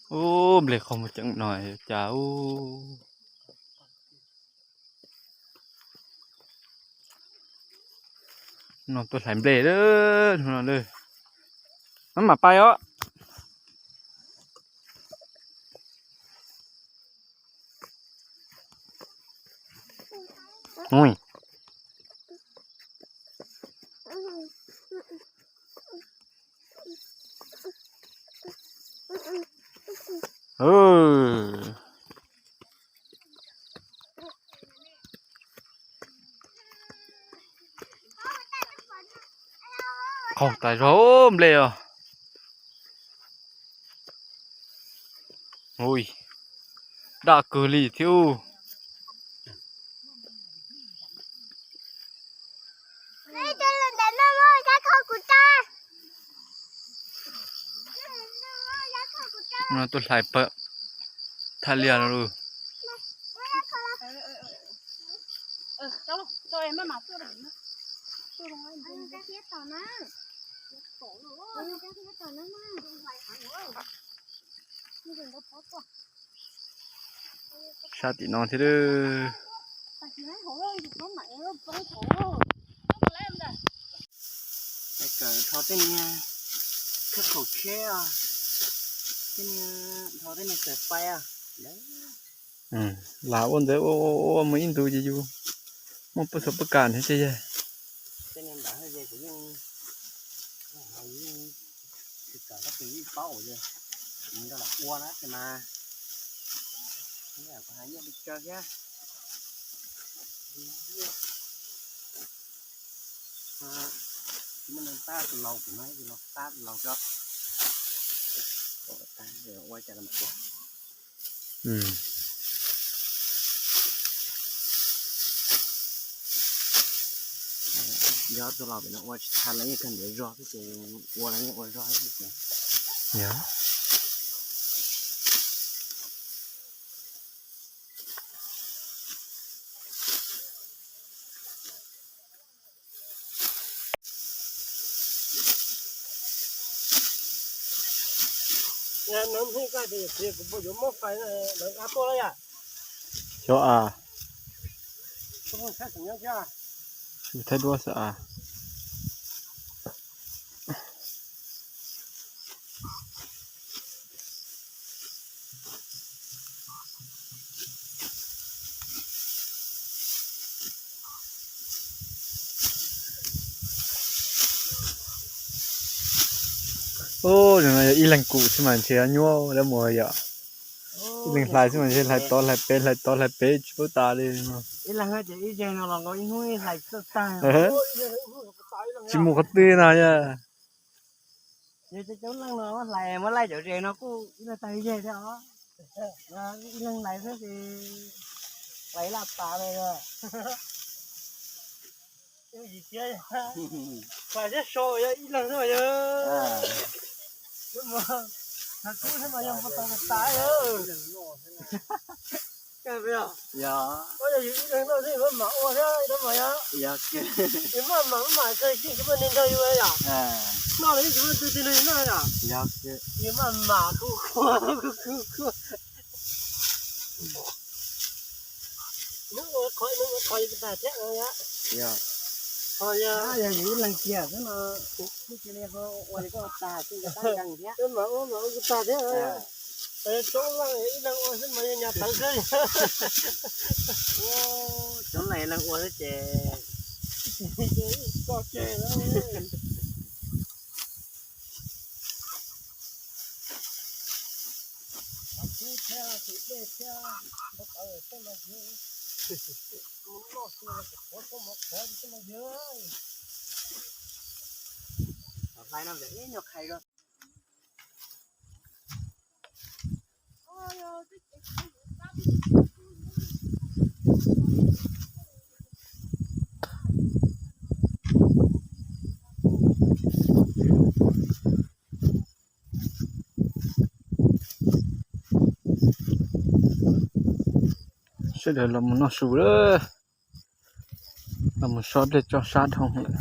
Ub, nplej qhov muag ceev no cas ub. No tuaj hlais nplej lawm, hnub no lawm. Maj mam pais os. Qaug tas zog nplej os. Ui, daj kawg li thiab. Tuaj hlais pawg thaj liaj no lawm. Sab tim no thiab. Kawm rho tej niag khab khaum tsheb, tej niag rho tej niag tawg paib. Lam ua ntawd ua ua ua mus ib ntus ces yus muaj pab xov pab kam thiab ces yog. Tej niag ntawd kuv yeej, yeej tsis kawm, tab sis yeej paub ces mus nrog lawv ua na ces mas kuv hais nyiaj li tsawg thiab. Muaj neeg tab tus laus, kuv no tus laus tab tus laus tso. Ua cas ua. Yog tus laus pem no ua tsis tau los yeej kawg ntiav zog xwb ces ua los yeej ua zog xwb ces. Xyov as. Thaij duab xwb as. Ub, yog ib leeg kum xwb mas ntshe nyuaj lawm mus yom. Ib leeg hlais xwb mas ntshe hlais tod hlais pem hlais tod hlais pem tsis paub tas li. Ib leeg ces ib zeeg no los nkaus ib hnub hlais tag tag. Tsis mus qhov twg no yog. Yog cov leej no muab hlais muab laij cov zes no kuj ib leeg tag ib zes thiab os. Ib leeg hlais xwb ces hlais laj tas li. Hlais thiab so yog ib leeg xwb mas yog. Kub xwb mas yog npau taws tas tas. Yog, yog yus ib leeg noj xwb yus maj mam ua thiab mas yog. Yus maj mam maj mam kawg yeej tsis muaj neeg nrog yus yom. Noj los yeej tsis muaj tus twg nrog yus noj yom. Yus maj mam khuv khuav khuv khuav. Hnub ua qhov hnub ua qhov yus tag thiab no yom. Ho yog yus ib leeg kiag xwb no kuv cia li ua li koj tag xwb, tab nkees thiab. Maj mam ua mas ua kuv tag thiab. Coob leej ib leeg ua xwb mas yog nyas tawv xwb. Coob leej ib leeg ua xwb ces. Koj tseg. Kub thiab tis dej thiab ntau tawv tej no, mus noj su los kuv qhuav koj mov qhuav tej no yog. Hlais no ib nyuag qhais zog. Sawv daws los mus noj su lawm, los mus so dej tso sab dhau lawm.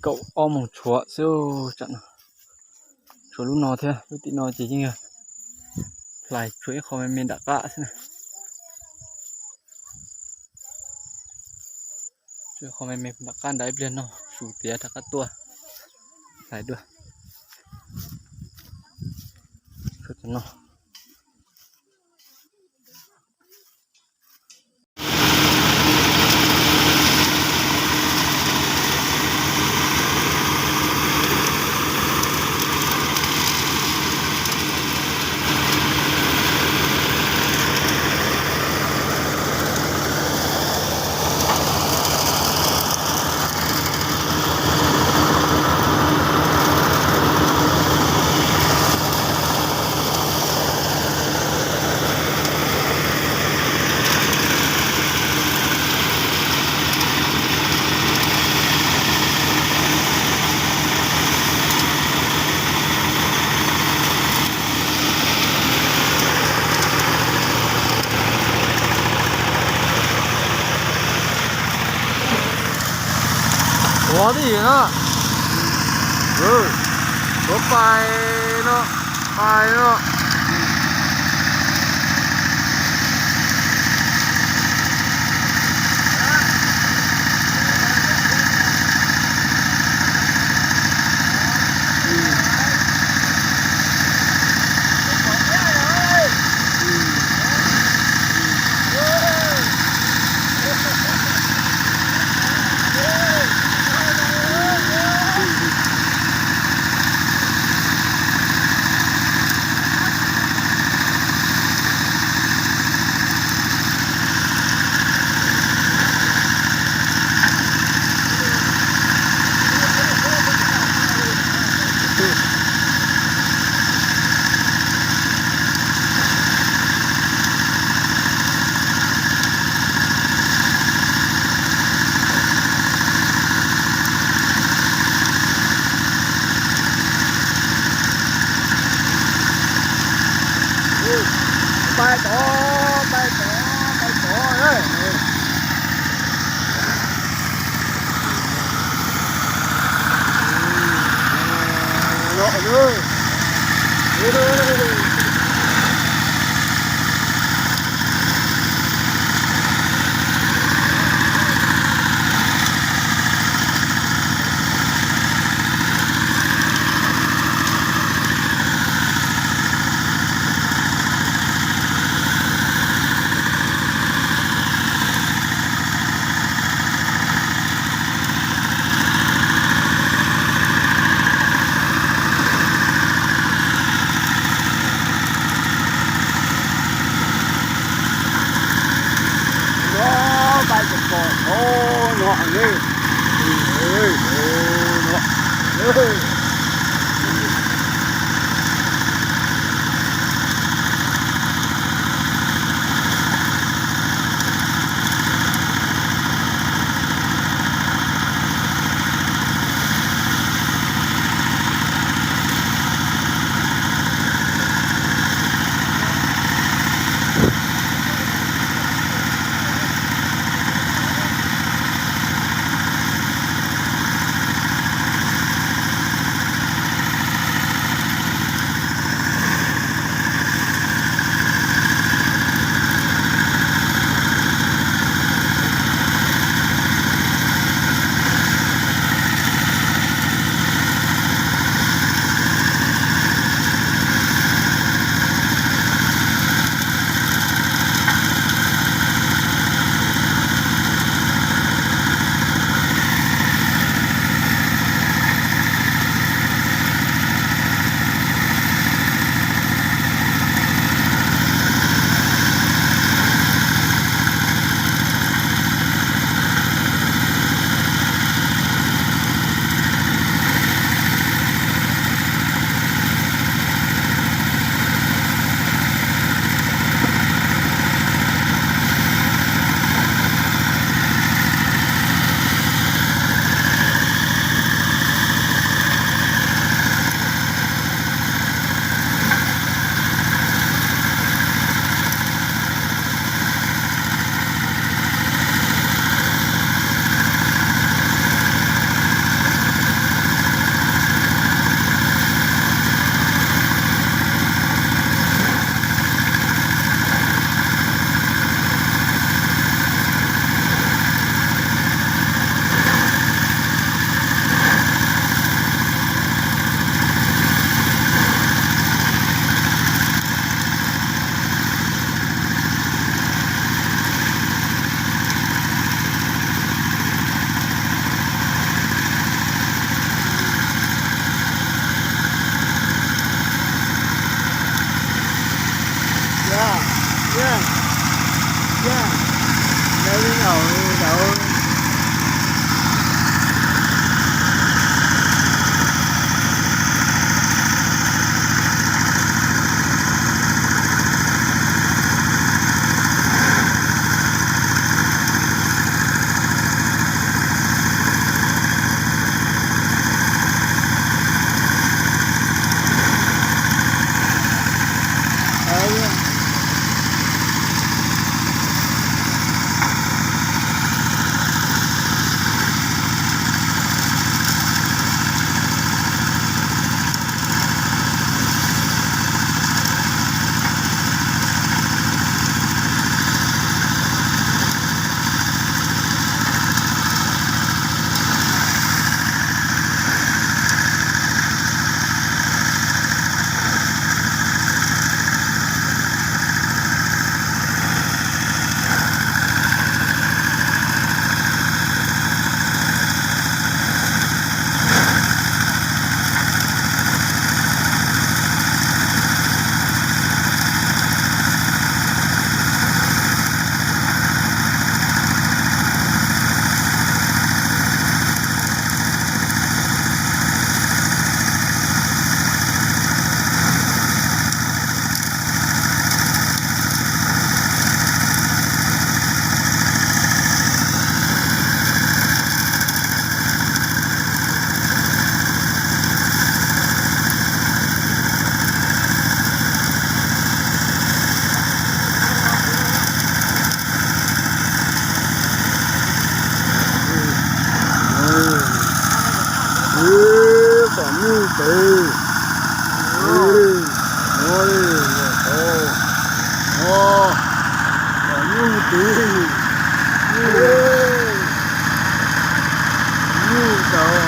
Kaum ob moos tshuav xwb tsam no. Tshuav lub no thiab, lub tim no ces yeej yog hlais tshuav ib qho me me nram qab xwb na. Tshuav ib qho me me nram qab, nram ib pliag no su tiav rov qab tuaj hlais dua. Tshuav cov no. Ua tib yam no, tuav pais no, pais no. Pais tod, pais tod, pais tod. No pais tod, pais tod no ne. Tom nyuj tes, tom nyuj tes, nyuj tes, nyuj tes.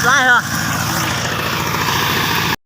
Laij os.